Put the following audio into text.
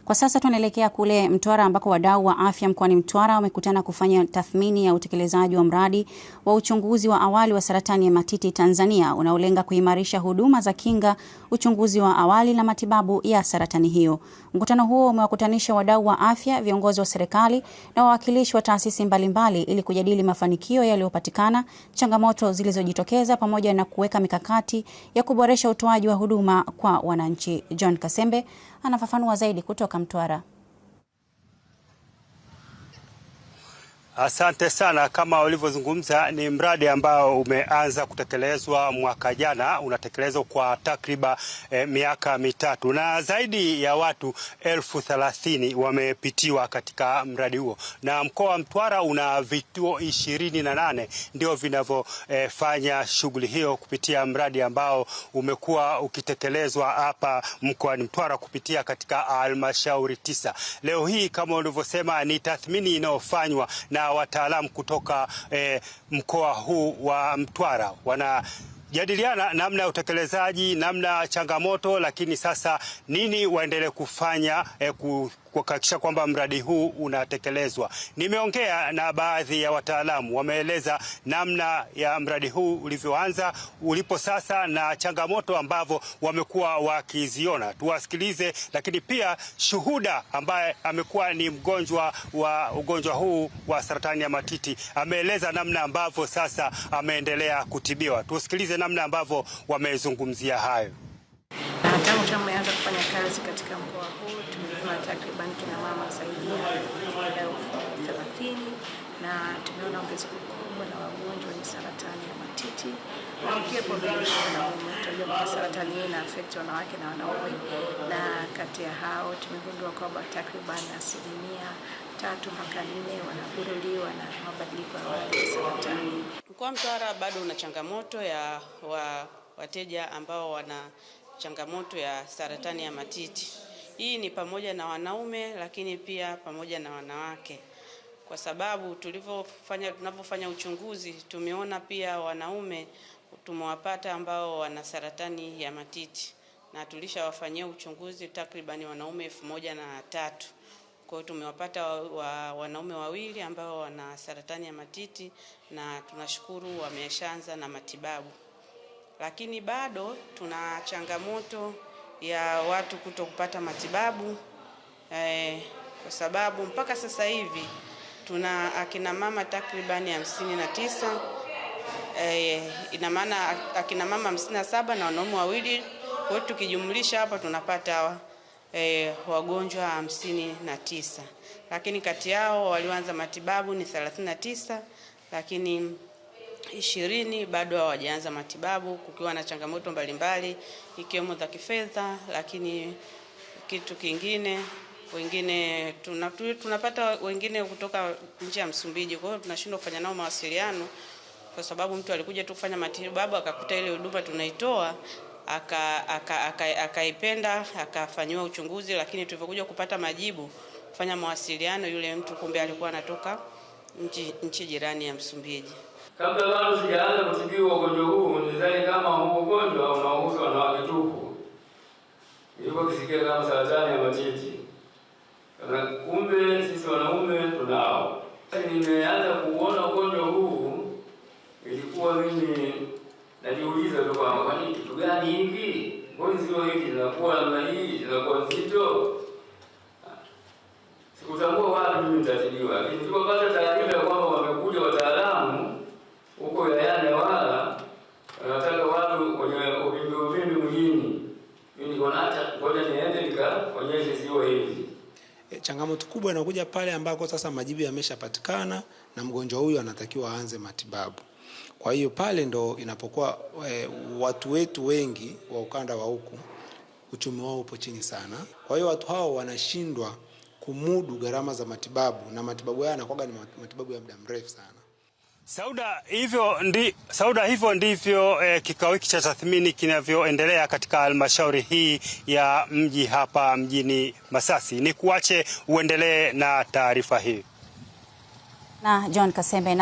Kwa sasa tunaelekea kule Mtwara ambako wadau wa afya mkoani Mtwara wamekutana kufanya tathmini ya utekelezaji wa mradi wa uchunguzi wa awali wa saratani ya matiti Tanzania unaolenga kuimarisha huduma za kinga, uchunguzi wa awali na matibabu ya saratani hiyo. Mkutano huo umewakutanisha wadau wa afya, viongozi wa serikali na wawakilishi wa taasisi mbalimbali ili kujadili mafanikio yaliyopatikana, changamoto zilizojitokeza pamoja na kuweka mikakati ya kuboresha utoaji wa huduma kwa wananchi. John Kasembe anafafanua zaidi kutoka Mtwara. Asante sana. Kama ulivyozungumza, ni mradi ambao umeanza kutekelezwa mwaka jana, unatekelezwa kwa takriban miaka 3 na zaidi ya watu 30,000 wamepitiwa katika mradi huo, na mkoa wa Mtwara una vituo 28 ndio vinavyofanya shughuli hiyo kupitia mradi ambao umekuwa ukitekelezwa hapa mkoani Mtwara kupitia katika halmashauri 9. Leo hii kama ulivyosema, ni tathmini inayofanywa na wataalamu kutoka mkoa huu wa Mtwara. Wanajadiliana namna ya utekelezaji, namna changamoto, lakini sasa nini waendelee kufanya kuhakikisha kwamba mradi huu unatekelezwa. Nimeongea na baadhi ya wataalamu, wameeleza namna ya mradi huu ulivyoanza, ulipo sasa na changamoto ambavyo wamekuwa wakiziona. Tuwasikilize, lakini pia shuhuda ambaye amekuwa ni mgonjwa wa ugonjwa huu wa saratani ya matiti ameeleza namna ambavyo sasa ameendelea kutibiwa. Tusikilize namna ambavyo wamezungumzia hayo. Na tangu tumeanza kufanya kazi katika mkoa huu tumepima takriban kina mama zaidi ya 30,000 na tumeona ongezeko kubwa la wagonjwa wenye saratani ya matiti na pia kwa wanaume. Tunajua kwamba saratani hii ina affect wanawake na wanaume, na kati ya hao tumegundua kwamba takriban 3% mpaka 4% wanagunduliwa na mabadiliko ya awali ya saratani. Mkoa wa Mtwara bado una changamoto ya wateja ambao wana changamoto ya saratani ya matiti. Hii ni pamoja na wanaume lakini pia pamoja na wanawake. Kwa sababu tunapofanya uchunguzi tumeona pia wanaume tumewapata ambao wana saratani ya matiti, na tulishawafanyia uchunguzi takriban wanaume 1003. Kwa hiyo tumewapata wanaume 2 ambao wana saratani ya matiti na tunashukuru wameshaanza na matibabu. Lakini bado tuna changamoto ya watu kutokupata matibabu kwa sababu mpaka sasa hivi tuna akina mama takriban 59, ina maana akina mama 57 na wanaume 2. Kwa hiyo tukijumlisha hapa tunapata wagonjwa 59. Lakini kati yao walioanza matibabu ni 39, lakini 20 bado hawajaanza matibabu, kukiwa na changamoto mbalimbali ikiwemo za kifedha. Lakini kitu kingine, wengine tunapata wengine kutoka nje ya Msumbiji, kwa hiyo tunashindwa kufanya nao mawasiliano kwa sababu mtu alikuja tu kufanya matibabu akakuta ile huduma tunaitoa akaipenda akafanywa uchunguzi, lakini tulipokuja kupata majibu kufanya mawasiliano, yule mtu kumbe alikuwa anatoka nchi jirani ya Msumbiji. Kabla bado sijaanza kutibiwa ugonjwa huu, nilidhani kama huu ugonjwa unaohusu wanawake tupu. Nilipokisikia kama saratani ya matiti, kumbe sisi wanaume tunao. Nimeanza kuona ugonjwa huu, ilikuwa mimi najiuliza tu kwamba kwani kitu gani hiki? Mbona sio hiki linakuwa namna hii, linakuwa nzito? Sikutambua wapi mimi nitatibiwa. Lakini nilipopata taarifa ya kwamba wamekuja wataalamu huko wilayani Newala, wanataka watu wenye uvimbe mwilini, mimi nikaona hata ngoja niende nikaonyeshe sio hivi. Changamoto kubwa inakuja pale ambako sasa majibu yameshapatikana na mgonjwa huyu anatakiwa aanze matibabu. Kwa hiyo pale ndo inapokuwa watu wetu wengi wa ukanda wa huku uchumi wao upo chini sana. Kwa hiyo watu hao wanashindwa kumudu gharama za matibabu, na matibabu haya yanakuwa ni matibabu ya muda mrefu sana. Sauda, hivyo ndivyo kikao hiki cha tathmini kinavyoendelea katika halmashauri hii ya mji hapa mjini Masasi. Nikuache uendelee na taarifa hii. Na John Kasembe na